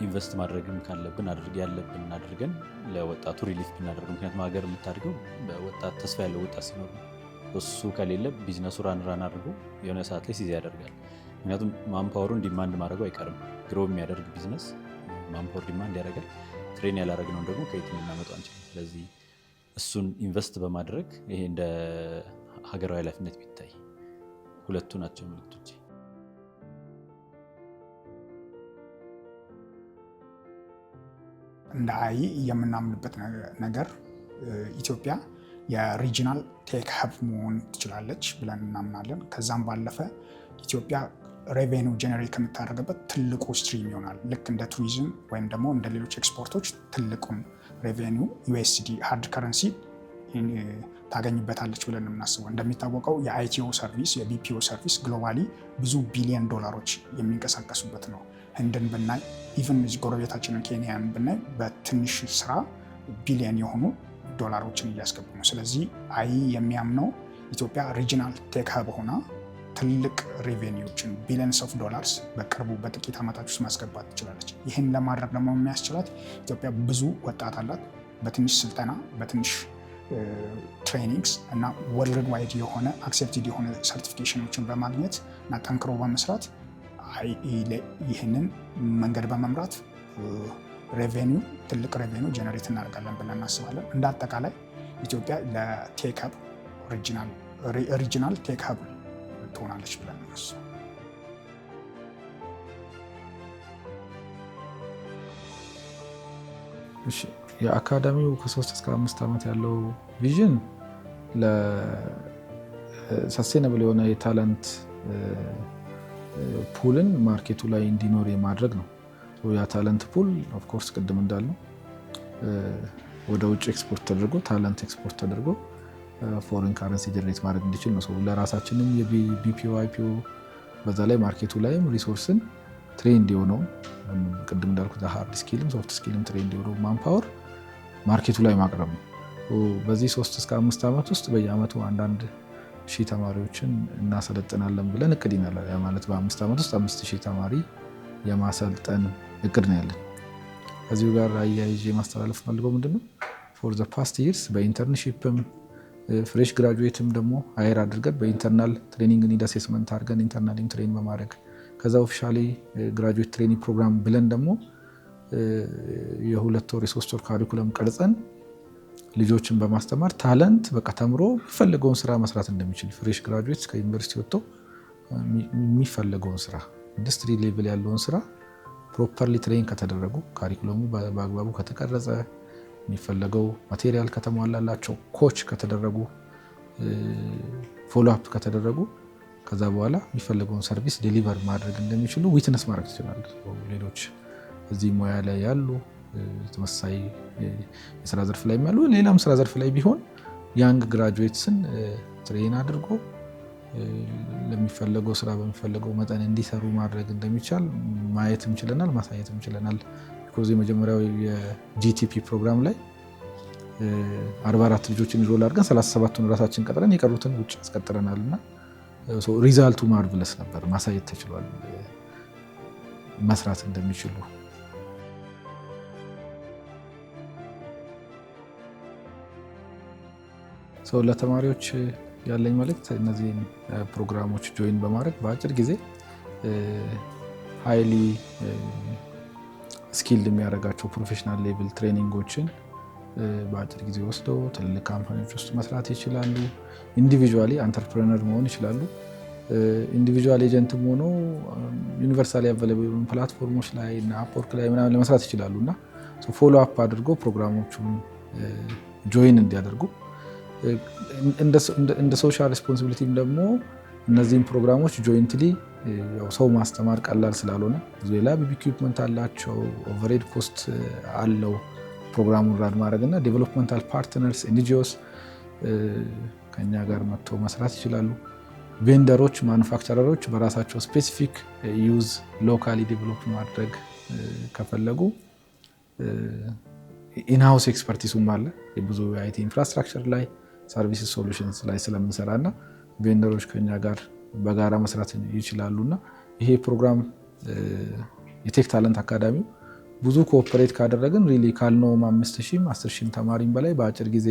invest ማድረግም ካለብን አድርግ ያለብን አድርገን ለወጣቱ relief ብናደርግ፣ ምክንያቱም ሀገር የምታድገው በወጣት፣ ተስፋ ያለው ወጣት ሲኖር ነው። እሱ ከሌለ ቢዝነሱ run አድርጎ የሆነ ሰዓት ላይ cease ያደርጋል። ምክንያቱም manpower ኡን demand ማድረጉ አይቀርም። Grow የሚያደርግ ቢዝነስ manpower demand ያደርጋል። Train ያላደረግነውን ደግሞ ከየት ልናመጣው አንችልም። ስለዚህ እሱን invest በማድረግ ይሄ እንደ ሀገራዊ ኃላፊነት ቢታይ፣ ሁለቱ ናቸው መልዕክቶቼ። እንደ IE የምናምንበት ነገር ኢትዮጵያ የ regional tech hub መሆን ትችላለች ብለን እናምናለን። ከዛም ባለፈ ኢትዮጵያ revenue generate ከምታደርግበት ትልቁ stream ይሆናል። ልክ እንደ ቱሪዝም ወይም ደግሞ እንደ ሌሎች ኤክስፖርቶች ትልቁን revenue USD hard currency ታገኝበታለች ብለን የምናስበው። እንደሚታወቀው የ IT service፣ የ BPO service globally ብዙ ቢሊዮን ዶላሮች የሚንቀሳቀሱበት ነው። ህንድን ብናይ፣ even ጎረቤታችንን ኬንያን ብናይ በትንሽ ስራ ቢሊዮን የሆኑ ዶላሮችን እያስገቡ ነው። ስለዚህ IE የሚያምነው ኢትዮጵያ regional tech hub ሆና ትልቅ revenue ዎችን billions of dollars በቅርቡ በጥቂት ዓመታት ውስጥ ማስገባት ትችላለች። ይህን ለማድረግ ደግሞ የሚያስችላት ኢትዮጵያ ብዙ ወጣት አላት። በትንሽ ስልጠና፣ በትንሽ trainings እና worldwide የሆነ accepted የሆነ certification ኖችን በማግኘት እና ጠንክሮ በመስራት፣ ይህንን መንገድ በመምራት revenue ትልቅ revenue generate እናደርጋለን ብለን እናስባለን። እንደ አጠቃላይ ኢትዮጵያ ለ tech hub regional tech hub ትሆናለች ብለን እናስባለን። የአካዳሚው ከ3 እስከ 5 ዓመት ያለው vision ለ sustainable የሆነ የ talent pool ን market ኡ ላይ እንዲኖር የማድረግ ነው። ያ talent pool of course ቅድም እንዳልነው ወደ ውጭ ኤክስፖርት ተደርጎ፣ talent export ተደርጎ foreign currency generate ማድረግ እንዲችል ነው። ለራሳችንም የ BPO IPO በዛ ላይ market ኡ ላይም resource ን trained የሆነውን፣ ቅድም እንዳልኩት hard skill ም soft skill ም trained የሆነው manpower market ኡ ላይ ማቅረብ ነው። በዚህ 3 እስከ 5 ዓመት ውስጥ በየአመቱ አንዳንድ ሺህ ተማሪዎችን እናሰለጥናለን ብለን እቅድ ይናላል። ያ ማለት በ5 ዓመት ውስጥ 5,000 ተማሪ የማሰልጠን እቅድ ነው ያለን። ከዚሁ ጋር አያይዤ ማስተላለፍ ፈልገው ምንድነው፣ for the past years በ internship ም fresh graduate ም ደግሞ hire አድርገን፣ በ internal training need assessment አድርገን internally ም train በማድረግ፣ ከዛ officially graduate training program ብለን ደግሞ የ2 ወር የ3 ወር curriculum ቀርጸን ልጆችን በማስተማር talent በቃ ተምሮ የሚፈለገውን ስራ መስራት እንደሚችል፣ fresh graduate ከዩኒቨርሲቲ ወጥቶ የሚፈለገውን ስራ፣ industry level ያለውን ስራ properly train ከተደረጉ፣ curriculum ኡ በአግባቡ ከተቀረጸ፣ የሚፈለገው material ከተሟላላቸው፣ coach ከተደረጉ፣ follow up ከተደረጉ፣ ከዛ በኋላ የሚፈለገውን service deliver ማድረግ እንደሚችሉ witness ማድረግ ትችላል። ሌሎች እዚህ ሙያ ላይ ያሉ፣ ተመሳሳይ የስራ ዘርፍ ላይ ያሉ፣ ሌላም ስራ ዘርፍ ላይ ቢሆን young graduates ን train አድርጎ ለሚፈለገው ስራ በሚፈለገው መጠን እንዲሰሩ ማድረግ እንደሚቻል ማየትም ችለናል፣ ማሳየትም ችለናል። Because የመጀመሪያው የ GTP ፕሮግራም ላይ 44 ልጆችን enroll አድርገን 37ቱን ራሳችን ቀጥረን የቀሩትን ውጭ አስቀጥረናል እና result ኡ marvelous ነበር። ማሳየት ተችሏል መስራት እንደሚችሉ። ለተማሪዎች ያለኝ መልእክት እነዚህን ፕሮግራሞች join በማድረግ በአጭር ጊዜ highly skilled የሚያደርጋቸው professional level training ኦችን በአጭር ጊዜ ወስደው ትልልቅ company ዎች ውስጥ መስራት ይችላሉ። Individually entrepreneur መሆን ይችላሉ። Individual agent ም ሆኖ universally available platform ኦች ላይ እና Upwork ላይ ምናምን ለመስራት ይችላሉ እና follow up አድርጎ ፕሮግራሞቹን join እንዲያደርጉ፣ እንደ social responsibility ም ደግሞ እነዚህን ፕሮግራሞች jointly ሰው ማስተማር ቀላል ስላልሆነ፣ ብዙ የ lab equipment አላቸው፣ overhead cost አለው ፕሮግራሙን run ማድረግ እና developmental partners፣ NGOs ከኛ ጋር መጥተው መስራት ይችላሉ። Vendor ኦች፣ manufacturer ኦች በራሳቸው specific use locally develop ማድረግ ከፈለጉ in-house expertise ኡም አለ፣ ብዙ የ IT infrastructure ላይ service solutions ላይ ስለምንሰራ እና vendor ኦች ከኛ ጋር በጋራ መስራት ይችላሉ። እና ይሄ ፕሮግራም የ Tech Talent Academy ው ብዙ cooperate ካደረግን really ካልነውም 5,000ም 10,000ም ተማሪም በላይ በአጭር ጊዜ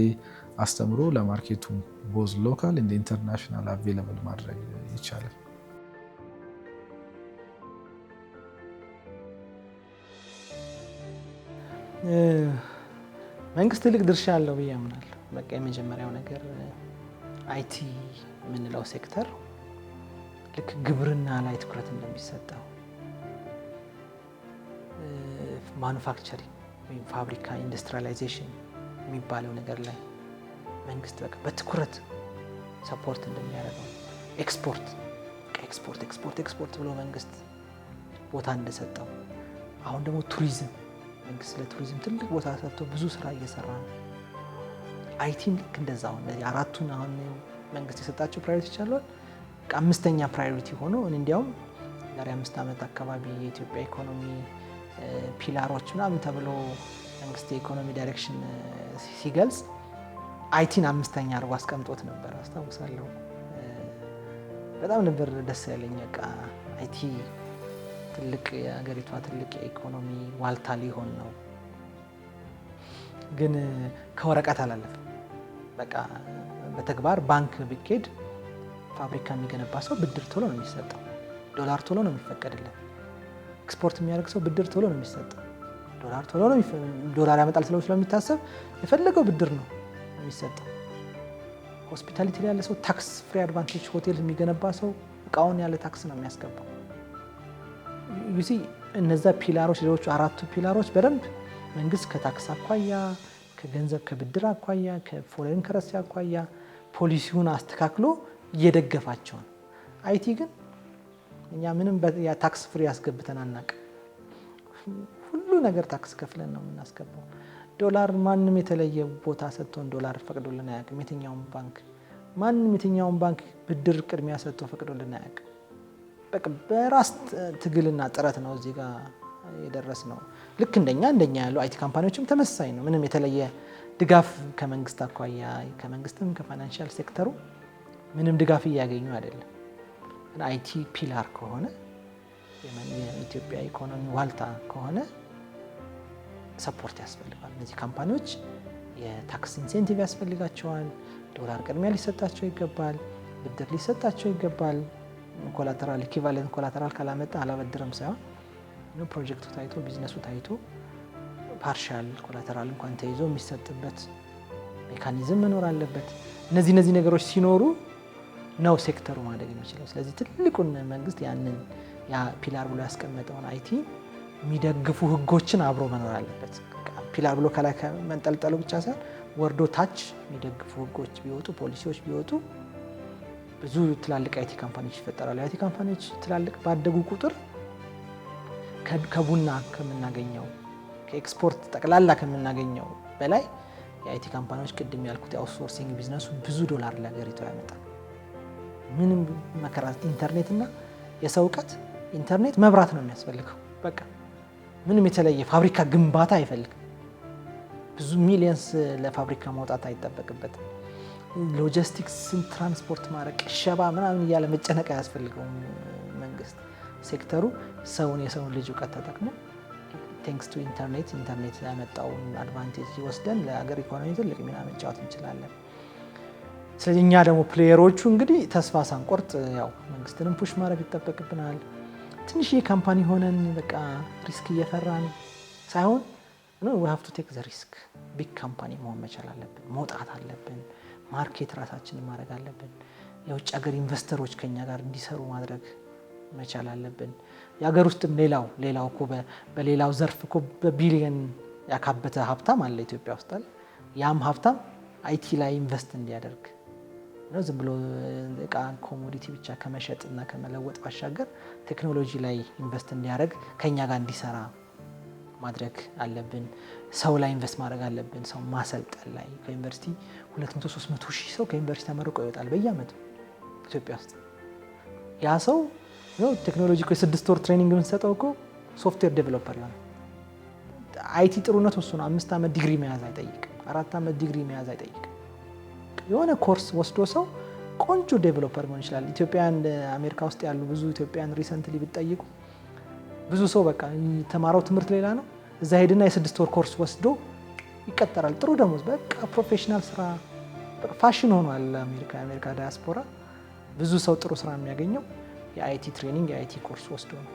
አስተምሮ ለ market ኡ both local and international available ማድረግ ይቻላል። መንግስት ትልቅ ድርሻ አለው ብዬ አምናለሁ። በቃ የመጀመሪያው ነገር IT የምንለው ሴክተር ልክ ግብርና ላይ ትኩረት እንደሚሰጠው፣ manufacturing ወይም ፋብሪካ industrialization የሚባለው ነገር ላይ መንግስት በቃ በትኩረት support እንደሚያደርገው፣ export export export export ብሎ መንግስት ቦታ እንደሰጠው፣ አሁን ደግሞ ቱሪዝም መንግስት ለቱሪዝም ትልቅ ቦታ ሰጥቶ ብዙ ስራ እየሰራ ነው። IT ም ልክ እንደዛው እነዚህ አራቱን አሁን መንግስት የሰጣቸው priority ዎች አሉ። አምስተኛ priority ሆኖ እንዲያውም ዛሬ 5 ዓመት አካባቢ የኢትዮጵያ ኢኮኖሚ pillar ኦች ምናምን ተብሎ መንግስት የኢኮኖሚ direction ሲገልጽ IT ን አምስተኛ አድርጎ አስቀምጦት ነበር፣ አስታውሳለሁ። በጣም ነበር ደስ ያለኝ። በቃ IT ትልቅ የሀገሪቷ ትልቅ የኢኮኖሚ ዋልታ ሊሆን ነው። ግን ከወረቀት አላለፈም። በቃ በተግባር ባንክ ብኬድ ፋብሪካ የሚገነባ ሰው ብድር ቶሎ ነው የሚሰጠው። ዶላር ቶሎ ነው የሚፈቀድለት። ኤክስፖርት የሚያደርግ ሰው ብድር ቶሎ ነው የሚሰጠው። ዶላር ቶሎ ነው፣ ዶላር ያመጣል ስለሚታሰብ የፈለገው ብድር ነው የሚሰጠው። Hospitality ላይ ያለ ሰው tax free advantage፣ ሆቴል የሚገነባ ሰው እቃውን ያለ tax ነው የሚያስገባው። You see፣ እነዛ pillar ኦች፣ ሌሎቹ አራቱ pillar ኦች በደንብ መንግስት ከ tax አኳያ፣ ከገንዘብ ከብድር አኳያ፣ ከ foreign currency አኳያ ፖሊሲውን አስተካክሎ እየደገፋቸው ነው። IT ግን እኛ ምንም tax free ያስገብተን አናውቅም። ሁሉ ነገር tax ከፍለን ነው የምናስገባው። ዶላር ማንም የተለየ ቦታ ሰጥቶን ዶላር ፈቅዶልን አያውቅም። የትኛውም ባንክ፣ ማንም የትኛውም ባንክ ብድር ቅድሚያ ሰጥቶ ፈቅዶልን አያውቅም። በቃ በራስ ትግልና ጥረት ነው እዚህ ጋር የደረስነው። ልክ እንደኛ ያሉ IT company ዎችም ተመሳሳይ ነው። ምንም የተለየ ድጋፍ ከመንግስት አኳያ፣ ከመንግስትም ከ financial sector ኡ ምንም ድጋፍ እያገኙ አይደለም። IT pillar ከሆነ፣ የኢትዮጵያ ኢኮኖሚ ዋልታ ከሆነ support ያስፈልጋል። እነዚህ company ዎች የ tax incentive ያስፈልጋቸዋል። ዶላር ቅድሚያ ሊሰጣቸው ይገባል። ብድር ሊሰጣቸው ይገባል። Collateral፣ equivalent collateral ካላመጣ አላበድርም ሳይሆን ፕሮጀክቱ ታይቶ፣ ቢዝነሱ ታይቶ፣ partial collateral እንኳን ተይዞ የሚሰጥበት mechanism መኖር አለበት። እነዚህ ነገሮች ሲኖሩ ነው ሴክተሩ ማደግ የሚችለው። ስለዚህ ትልቁን መንግስት ያንን ያ pillar ብሎ ያስቀመጠውን IT የሚደግፉ ህጎችን አብሮ መኖር አለበት። Pillar ብሎ ከላይ መንጠልጠሉ ብቻ ሳይሆን ወርዶ ታች የሚደግፉ ህጎች ቢወጡ፣ ፖሊሲዎች ቢወጡ ብዙ ትላልቅ IT company ዎች ይፈጠራሉ። የ IT company ዎች ትላልቅ ባደጉ ቁጥር ከቡና ከምናገኘው፣ ከኤክስፖርት ጠቅላላ ከምናገኘው በላይ የ IT company ዎች፣ ቅድም ያልኩት የ outsourcing business ኡ ብዙ ዶላር ለሀገሪቷ ያመጣል። ምንም መከራ፣ ኢንተርኔት እና የሰው እውቀት፣ ኢንተርኔት፣ መብራት ነው የሚያስፈልገው። በቃ ምንም የተለየ ፋብሪካ ግንባታ አይፈልግም። ብዙ millions ለፋብሪካ ማውጣት አይጠበቅበትም። ሎጂስቲክስን ትራንስፖርት ማድረግ፣ ቅሸባ ምናምን እያለ መጨነቅ አያስፈልገውም። መንግስት ሴክተሩ ሰውን፣ የሰውን ልጅ እውቀት ተጠቅሞ thanks to internet፣ ኢንተርኔት ያመጣውን advantage ወስደን ለሀገር ኢኮኖሚ ትልቅ ሚና መጫወት እንችላለን። ስለዚህ እኛ ደግሞ player ኦቹ እንግዲህ ተስፋ ሳንቆርጥ ያው መንግስትንም push ማድረግ ይጠበቅብናል። ትንሽዬ company ሆነን በቃ risk እየፈራን ሳይሆን we have to take the risk፣ big company መሆን መቻል አለብን። መውጣት አለብን። Market ራሳችንን ማድረግ አለብን። የውጭ ሀገር investor ኦች ከኛ ጋር እንዲሰሩ ማድረግ መቻል አለብን። የሀገር ውስጥም ሌላው እኮ በሌላው ዘርፍ እኮ በቢሊየን ያካበተ ሀብታም አለ ኢትዮጵያ ውስጥ አለ። ያም ሀብታም IT ላይ invest እንዲያደርግ ነው። ዝም ብሎ እቃ commodity ብቻ ከመሸጥ እና ከመለወጥ ባሻገር ቴክኖሎጂ ላይ invest እንዲያደርግ፣ ከኛ ጋር እንዲሰራ ማድረግ አለብን። ሰው ላይ invest ማድረግ አለብን። ሰው ማሰልጠን ላይ፣ ከዩኒቨርሲቲ 200 300 ሺህ ሰው ከዩኒቨርሲቲ ተመርቆ ይወጣል በየአመቱ ኢትዮጵያ ውስጥ። ያ ሰው ቴክኖሎጂ እኮ የ6 ወር training የምንሰጠው እኮ software developer ይሆናል። IT ጥሩነቱ እሱ ነው። 5 ዓመት ዲግሪ መያዝ አይጠይቅም። 4 ዓመት ዲግሪ መያዝ አይጠይቅም። የሆነ ኮርስ ወስዶ ሰው ቆንጆ developer መሆን ይችላል። ኢትዮጵያን፣ አሜሪካ ውስጥ ያሉ ብዙ ኢትዮጵያን recently ብትጠይቁ ብዙ ሰው በቃ የተማረው ትምህርት ሌላ ነው። እዛ ሄድና የ6 ወር ኮርስ ወስዶ ይቀጠራል። ጥሩ ደሞዝ፣ በቃ professional ስራ ፋሽን ሆኗል። አሜሪካ፣ የአሜሪካ ዳያስፖራ ብዙ ሰው ጥሩ ስራ የሚያገኘው የ IT training፣ የ IT course ወስዶ ነው።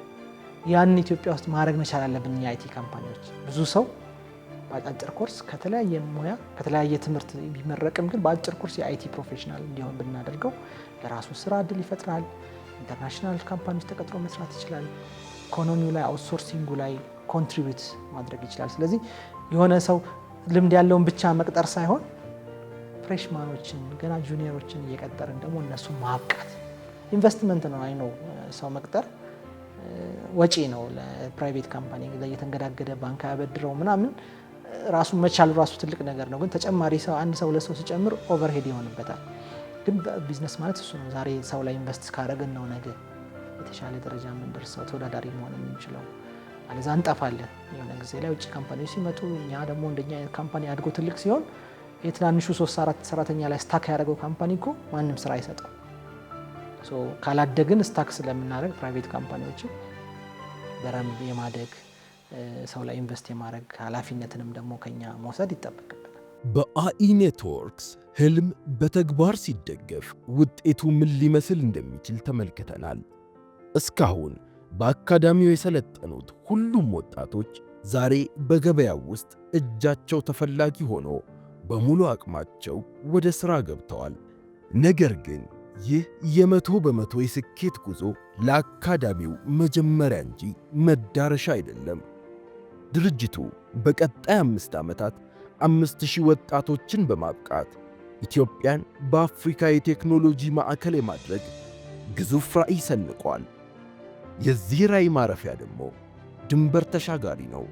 ያን ኢትዮጵያ ውስጥ ማድረግ መቻል አለብን። የ IT company ዎች ብዙ ሰው በአጫጭር ኮርስ ከተለያየ ሙያ፣ ከተለያየ ትምህርት ቢመረቅም ግን በአጭር ኮርስ የ IT professional እንዲሆን ብናደርገው ለራሱ ስራ እድል ይፈጥራል። International company ዎች ተቀጥሮ መስራት ይችላል። ኢኮኖሚው ላይ፣ outsourcing ኡ ላይ contribute ማድረግ ይችላል። ስለዚህ የሆነ ሰው ልምድ ያለውን ብቻ መቅጠር ሳይሆን freshman ኦችን፣ ገና junior ኦችን እየቀጠርን ደግሞ እነሱ ማብቃት ኢንቨስትመንት ነው። I know ሰው መቅጠር ወጪ ነው። ለ private company እየተንገዳገደ ባንክ ያበድረው ምናምን ራሱ መቻሉ ራሱ ትልቅ ነገር ነው። ግን ተጨማሪ ሰው አንድ ሰው ሁለት ሰው ሲጨምር overhead ይሆንበታል። ግን ቢዝነስ ማለት እሱ ነው። ዛሬ ሰው ላይ invest ካደረግን ነው ነገ የተሻለ ደረጃ የምንደርሰው፣ ተወዳዳሪ መሆን የምንችለው። አለዛ እንጠፋለን። የሆነ ጊዜ ላይ ውጭ company ዎች ሲመጡ እኛ ደግሞ እንደኛ አይነት company አድጎ ትልቅ ሲሆን የትናንሹ ሶስት አራት ሰራተኛ ላይ stuck ያደረገው company እኮ ማንም ስራ አይሰጠው። ካላደግን stuck ስለምናደርግ private company ዎችን በረንብ የማደግ፣ ሰው ላይ invest የማድረግ ኃላፊነትንም ደግሞ ከኛ መውሰድ ይጠበቅብናል። በ AI Networks ህልም በተግባር ሲደገፍ ውጤቱ ምን ሊመስል እንደሚችል ተመልክተናል። እስካሁን በአካዳሚው የሰለጠኑት ሁሉም ወጣቶች ዛሬ በገበያው ውስጥ እጃቸው ተፈላጊ ሆኖ በሙሉ አቅማቸው ወደ ሥራ ገብተዋል። ነገር ግን ይህ የ100% የስኬት ጉዞ ለአካዳሚው መጀመሪያ እንጂ መዳረሻ አይደለም። ድርጅቱ በቀጣይ 5 ዓመታት 5,000 ወጣቶችን በማብቃት ኢትዮጵያን በአፍሪካ የቴክኖሎጂ ማዕከል የማድረግ ግዙፍ ራዕይ ሰንቋል። የዚህ ራዕይ ማረፊያ ደግሞ ድንበር ተሻጋሪ ነው።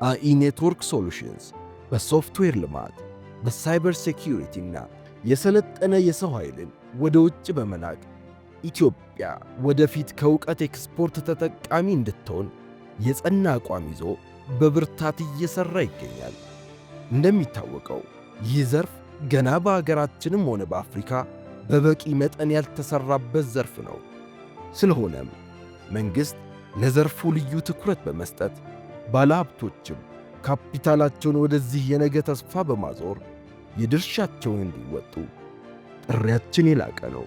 AI Network Solutions በሶፍትዌር ልማት፣ በ cyber security እና የሰለጠነ የሰው ኃይልን ወደ ውጭ በመላክ ኢትዮጵያ ወደፊት ከእውቀት ኤክስፖርት ተጠቃሚ እንድትሆን የጸና አቋም ይዞ በብርታት እየሠራ ይገኛል። እንደሚታወቀው ይህ ዘርፍ ገና በአገራችንም ሆነ በአፍሪካ በበቂ መጠን ያልተሰራበት ዘርፍ ነው። ስለሆነም መንግሥት ለዘርፉ ልዩ ትኩረት በመስጠት፣ ባለሀብቶችም ካፒታላቸውን ወደዚህ የነገ ተስፋ በማዞር የድርሻቸውን እንዲወጡ ጥሪያችን የላቀ ነው።